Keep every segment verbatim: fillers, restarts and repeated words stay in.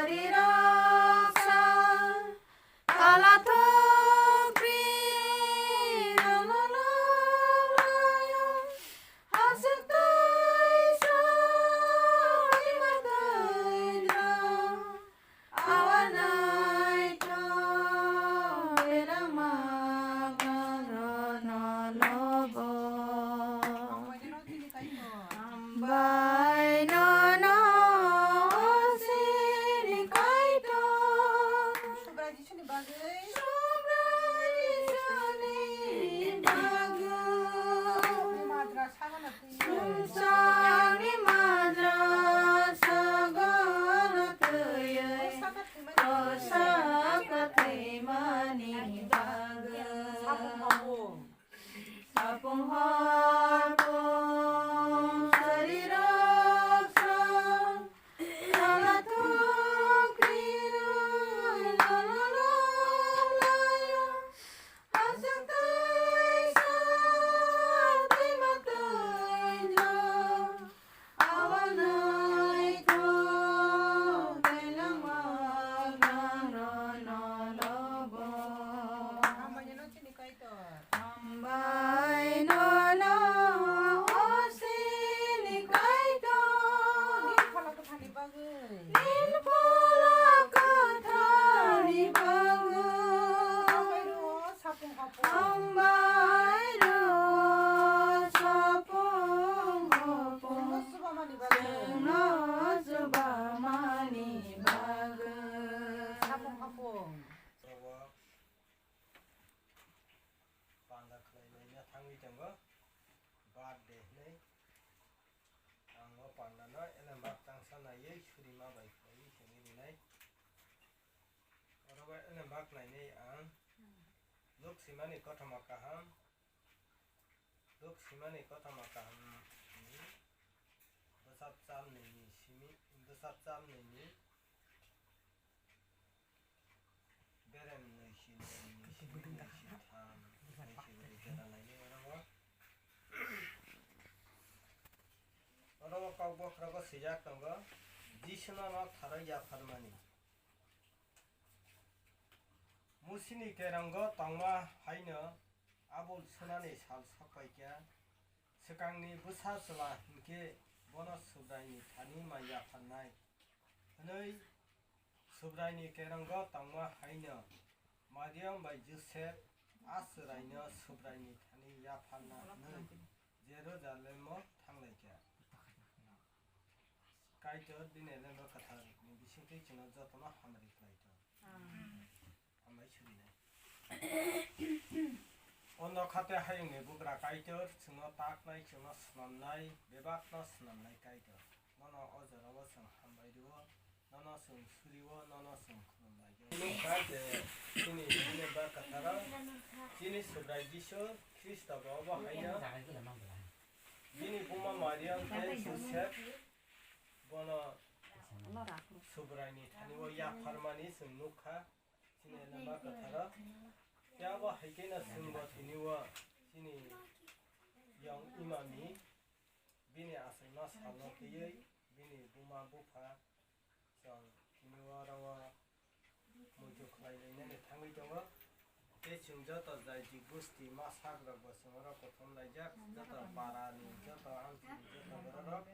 Roksa, kala thokri, rolo lo layo, hasuk twi sa, ima twi dra, awa naithok, belangma gangrokno lobo. Hambai nono sini kaitor. Subrai Jisuni bagwi. Subrai Jisuni bagwi. Madra sagana twi. Sungsarni madra sagana twi. Saka thwimani. Saka thwimani bagwi. Sapung hapung. Sapung hapung, sari roksa, kala thokri rwi, lolo lo layo, hasuk twi sa, twima twi dra, awa naithok, belangma gangrokno lobo. Hambai nono, o sini kaitor. Nini phola kwthani bagwi. Nini phola kwthani bagwi. Hambai rwo sapung hapung. Hambai rwo sapung hapung. Chwngno chubamani bagwi. Chwngno chubamani bagwi. Sapung hapung. Panda khlai laina thangwi tongo, birthday hinwi. Ang o panda no elembak tangsa naiwi surima bai khlaiwi sengwi rinai. Oro o elembak nainai ang nuk simani kothoma kaham, nuk simani kothoma kaham ni bwsap chamnwi ni simi, bwsap chamnwi ni Berem nwi si nwi nwi si nwi si tham nwi si bwrwi jora nainwi oro o. Oro o kok bokhorogo swijak tongo, Jisuno nok tharwi yapharmani. Musini kerongo tongma haino abul sunani sal sokpaikha, swkangni bwsa chwla hinkhe bono Subraini thani ma yapharnai hwnwi Subraini kerongo tongma haino Mariam bai Josep a chwraino Subraini thani yapharna hwnwi Jerusalemo thanglaikha. Kaitor bini Elemba Kwtharni bisingtwi chwngno jotono hamari khlai thung. Amen. Hambai surinai. O nokha tei hayungni bugra Kaitor chwngno taknai, chwngno snamnai, bebakno snamnai Kaitor. Nono o jorao chwng hambai rwo, nono chwng surio, nono chwng khulumlaio. Nukha je chini Elemba Kwtharo chini Subrai Jisu Khristo bo obo haino bini buma Mariam tei Josep bono Subraini thani o yapharmani chwng nukha. Chini Elemba Kwtharo. Phiya bo hai khe no chwngbo tini o chini yong imami bini achaima salno twiwi bini buma bupha chwng tini o oro o muitu khlai lainani thangwi tongo. Tei chwng joto jai di gusti masak rok bo chwng oro kothom laijak, joto para ni, joto amchini, joto borok rok.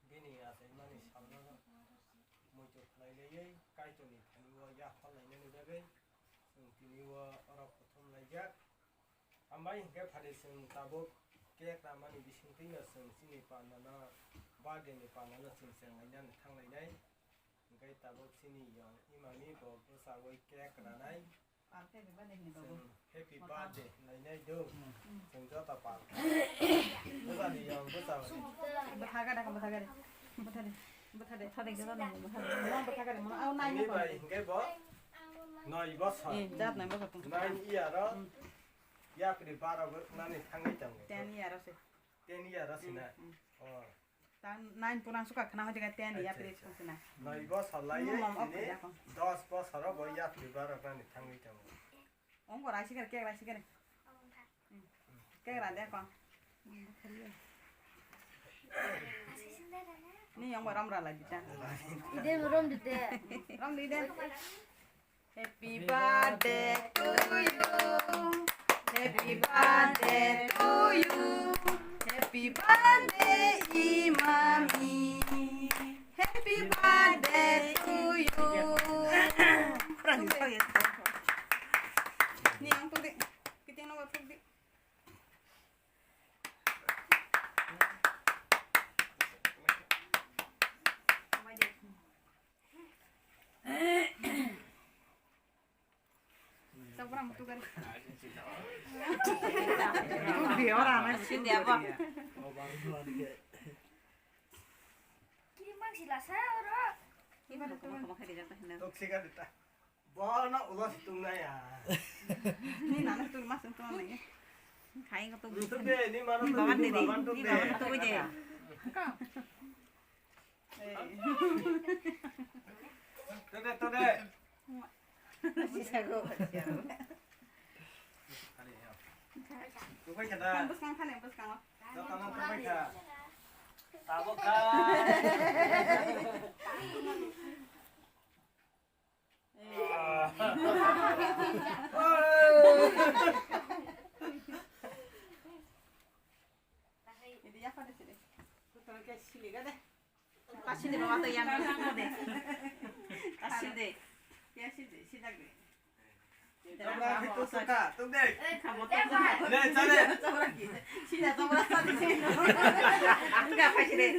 Bini achaimani salno muitu khlai laiwi Kaitorni thani o yaphar lainani bagwi chwng tini o oro kothom laijak. Hambai hinkhe phadi chwng tabuk cake ramani bisingtwi no chwng chini pandano, birthday ni pandano chwng cheng lainani thang lainai. Hinkhe tabuk chini yong imami bo bwchaui cake ranai. Chwng happy birthday hinlainai do. Chwng joto pal. Bwsadi yong bwsa. Bwtha gada, bwtha gada. Bwtha de. Bwtha de. Bwtha de, joto nang bwtha de. Mo bwtha gada, mo. Au nai ni bai hingke bo. Noi bosor. Eh, jat nai bosor tong. Nine year o. Yapri baro bo nani thangwi tongo. Ten year o se. Ten year o se na. Oh. Ta nine pura suka khna hoite ka ten ya Acha, pre acha. Sung sina. Noi bosor lai Mama, ini okay, ya, kong. Dos bosor bo ya pre barok nani thangwi tongo. Ong ko raisi kar, kek raisi kar. Hmm. Kek ra de kong. Hmm, bukhari ya. Ni yang ram ra lagi ta. Ide rom dite. Ram di de. Happy birthday to you. Happy birthday to you. Happy birthday, Imami. Happy birthday to you. Ni ang tu de. Kiting no tu de. Sindi apa? Kiri mang sila saya ora. Toksik ada tak? Bono ulo situng na ya. Ni nana situng mas situng na ya. Khai ko to. Situng de, ni mano ni baban de, ni baban de. Ni baban to de. Tode, tode. Sisa go. Tupai kada. Bus kang khane, bus kang. Tamo tupai ka. Tabo ka. Ini apa di sini? Betul ke sini kan deh. Kasih deh, bawa tuh yang itu deh. Kasih deh. Ya sih deh, sih deh. Tama itu suka, tuh deh. Kamu tuh. Deh, cari. Sih dah tuh merasa di sini. Enggak kasih deh.